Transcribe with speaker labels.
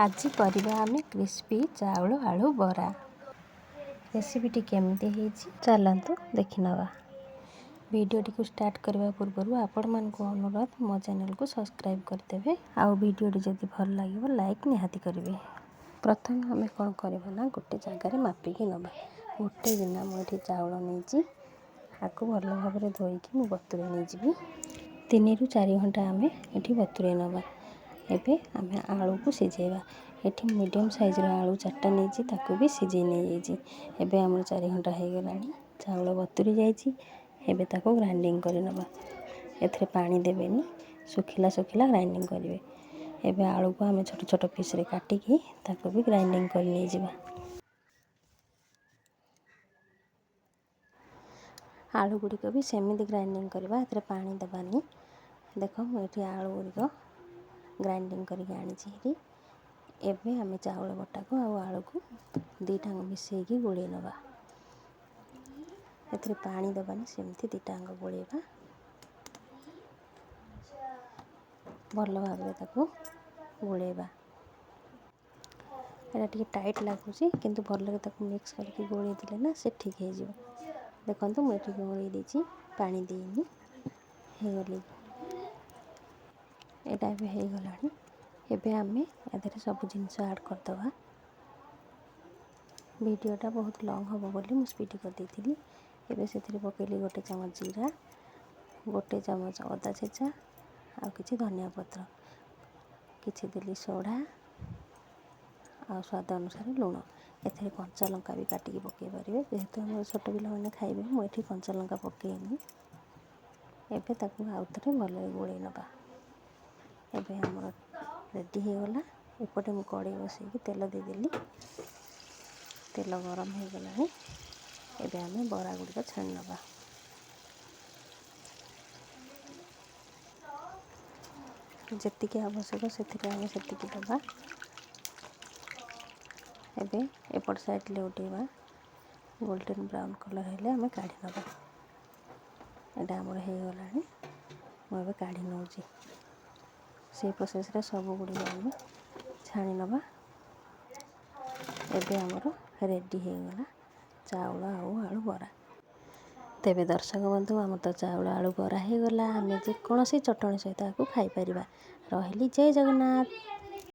Speaker 1: ଆଜି କରିବା ଆମେ କ୍ରିସ୍ପି ଚାଉଳ ଆଳୁ ବରା। ରେସିପିଟି କେମିତି ହେଇଛି ଚାଲନ୍ତୁ ଦେଖିନେବା। ଭିଡ଼ିଓଟିକୁ ଷ୍ଟାର୍ଟ କରିବା ପୂର୍ବରୁ ଆପଣମାନଙ୍କୁ ଅନୁରୋଧ, ମୋ ଚ୍ୟାନେଲକୁ ସବସ୍କ୍ରାଇବ୍ କରିଦେବେ ଆଉ ଭିଡ଼ିଓଟି ଯଦି ଭଲ ଲାଗିବ ଲାଇକ୍ ନିହାତି କରିବେ। ପ୍ରଥମେ ଆମେ କ'ଣ କରିବା ନା ଗୋଟେ ଜାଗାରେ ମାପିକି ନେବା। ଗୋଟେ ଗିନା ମୁଁ ଏଠି ଚାଉଳ ନେଇଛି, ଆକୁ ଭଲ ଭାବରେ ଧୋଇକି ମୁଁ ବତୁରେଇ ନେଇଯିବି। 3ରୁ 4 ଘଣ୍ଟା ଆମେ ଏଠି ବତୁରେଇ ନେବା। ଏବେ ଆମେ ଆଳୁକୁ ସିଝେଇବା। ଏଠି ମିଡ଼ିୟମ୍ ସାଇଜ୍ର ଆଳୁ 4ଟା ନେଇଛି, ତାକୁ ବି ସିଝେଇ ନେଇଯାଇଛି। ଏବେ ଆମର 4 ଘଣ୍ଟା ହେଇଗଲାଣି, ଚାଉଳ ବତୁରି ଯାଇଛି। ଏବେ ତାକୁ ଗ୍ରାଇଣ୍ଡିଙ୍ଗ କରିନେବା। ଏଥିରେ ପାଣି ଦେବେନି, ଶୁଖିଲା ଶୁଖିଲା ଗ୍ରାଇଣ୍ଡିଙ୍ଗ କରିବେ। ଏବେ ଆଳୁକୁ ଆମେ ଛୋଟ ଛୋଟ ପିସ୍ରେ କାଟିକି ତାକୁ ବି ଗ୍ରାଇଣ୍ଡିଙ୍ଗ କରି ନେଇଯିବା। ଆଳୁ ଗୁଡ଼ିକ ବି ସେମିତି ଗ୍ରାଇଣ୍ଡିଙ୍ଗ କରିବା, ଏଥିରେ ପାଣି ଦେବାନି। ଦେଖ, ମୁଁ ଏଠି ଆଳୁ ଗୁଡ଼ିକ ଗ୍ରାଇଣ୍ଡିଙ୍ଗ କରିକି ଆଣିଛି ହେରି। ଏବେ ଆମେ ଚାଉଳ ବଟାକୁ ଆଉ ଆଳୁକୁ ଦୁଇଟାଙ୍କ ମିଶାଇକି ଗୋଳେଇ ନେବା। ଏଥିରେ ପାଣି ଦେବାନି, ସେମିତି ଦୁଇଟାଙ୍କ ଗୋଳେଇବା। ଭଲ ଭାବରେ ତାକୁ ଗୋଳେଇବା। ଏଇଟା ଟିକେ ଟାଇଟ୍ ଲାଗୁଛି, କିନ୍ତୁ ଭଲରେ ତାକୁ ମିକ୍ସ କରିକି ଗୋଳେଇ ଦେଲେ ନା ସେ ଠିକ୍ ହେଇଯିବ। ଦେଖନ୍ତୁ, ମୁଁ ଏଠି ଗୋଳେଇ ଦେଇଛି, ପାଣି ଦେଇନି। ହେଇଗଲି, ଏଇଟା ଏବେ ହେଇଗଲାଣି। ଏବେ ଆମେ ଏଥିରେ ସବୁ ଜିନିଷ ଆଡ଼୍ କରିଦେବା। ଭିଡ଼ିଓଟା ବହୁତ ଲଙ୍ଗ୍ ହେବ ବୋଲି ମୁଁ ସ୍ପିଡ଼ କରିଦେଇଥିଲି। ଏବେ ସେଥିରେ ପକାଇଲି 1 ଚାମଚ ଜିରା, 1 ଚାମଚ ଅଦା ଛେଚା ଆଉ କିଛି ଧନିଆ ପତ୍ର, କିଛି ଦେଲି ସୋଢ଼ା ଆଉ ସ୍ୱାଦ ଅନୁସାରେ ଲୁଣ। ଏଥିରେ କଞ୍ଚା ଲଙ୍କା ବି କାଟିକି ପକାଇ ପାରିବେ। ଯେହେତୁ ଆମର ଛୋଟ ପିଲାମାନେ ଖାଇବେ, ମୁଁ ଏଠି କଞ୍ଚା ଲଙ୍କା ପକାଇନି। ଏବେ ତାକୁ ଆଉ ଥରେ ଭଲରେ ଗୋଳେଇ ନେବା। ଏବେ ଆମର ରେଡ଼ି ହେଇଗଲା। ଏପଟେ ମୁଁ କଡ଼େଇ ବସେଇକି ତେଲ ଦେଇଦେଲି। ତେଲ ଗରମ ହେଇଗଲାଣି। ଏବେ ଆମେ ବରା ଗୁଡ଼ିକ ଛାଣି ନେବା। ଯେତିକି ଆବଶ୍ୟକ ସେଥିରେ ଆମେ ସେତିକି ଦେବା। ଏବେ ଏପଟ ସାଇଡ଼୍ ଲେଉଟେଇବା। ଗୋଲ୍ଡେନ୍ ବ୍ରାଉନ୍ କଲର୍ ହେଲେ ଆମେ କାଢ଼ି ନେବା। ଏଇଟା ଆମର ହେଇଗଲାଣି, ମୁଁ ଏବେ କାଢ଼ି ନେଉଛି। ସେଇ ପ୍ରୋସେସ୍ରେ ସବୁ ଗୁଡ଼ିକ ଆମେ ଛାଣି ନେବା। ଏବେ ଆମର ରେଡ଼ି ହେଇଗଲା ଚାଉଳ ଆଉ ଆଳୁ ବରା। ତେବେ ଦର୍ଶକ ବନ୍ଧୁ, ଆମର ତ ଚାଉଳ ଆଳୁ ବରା ହେଇଗଲା। ଆମେ ଯେକୌଣସି ଚଟଣି ସହିତ ଆକୁ ଖାଇପାରିବା। ରହିଲି, ଜୟ ଜଗନ୍ନାଥ।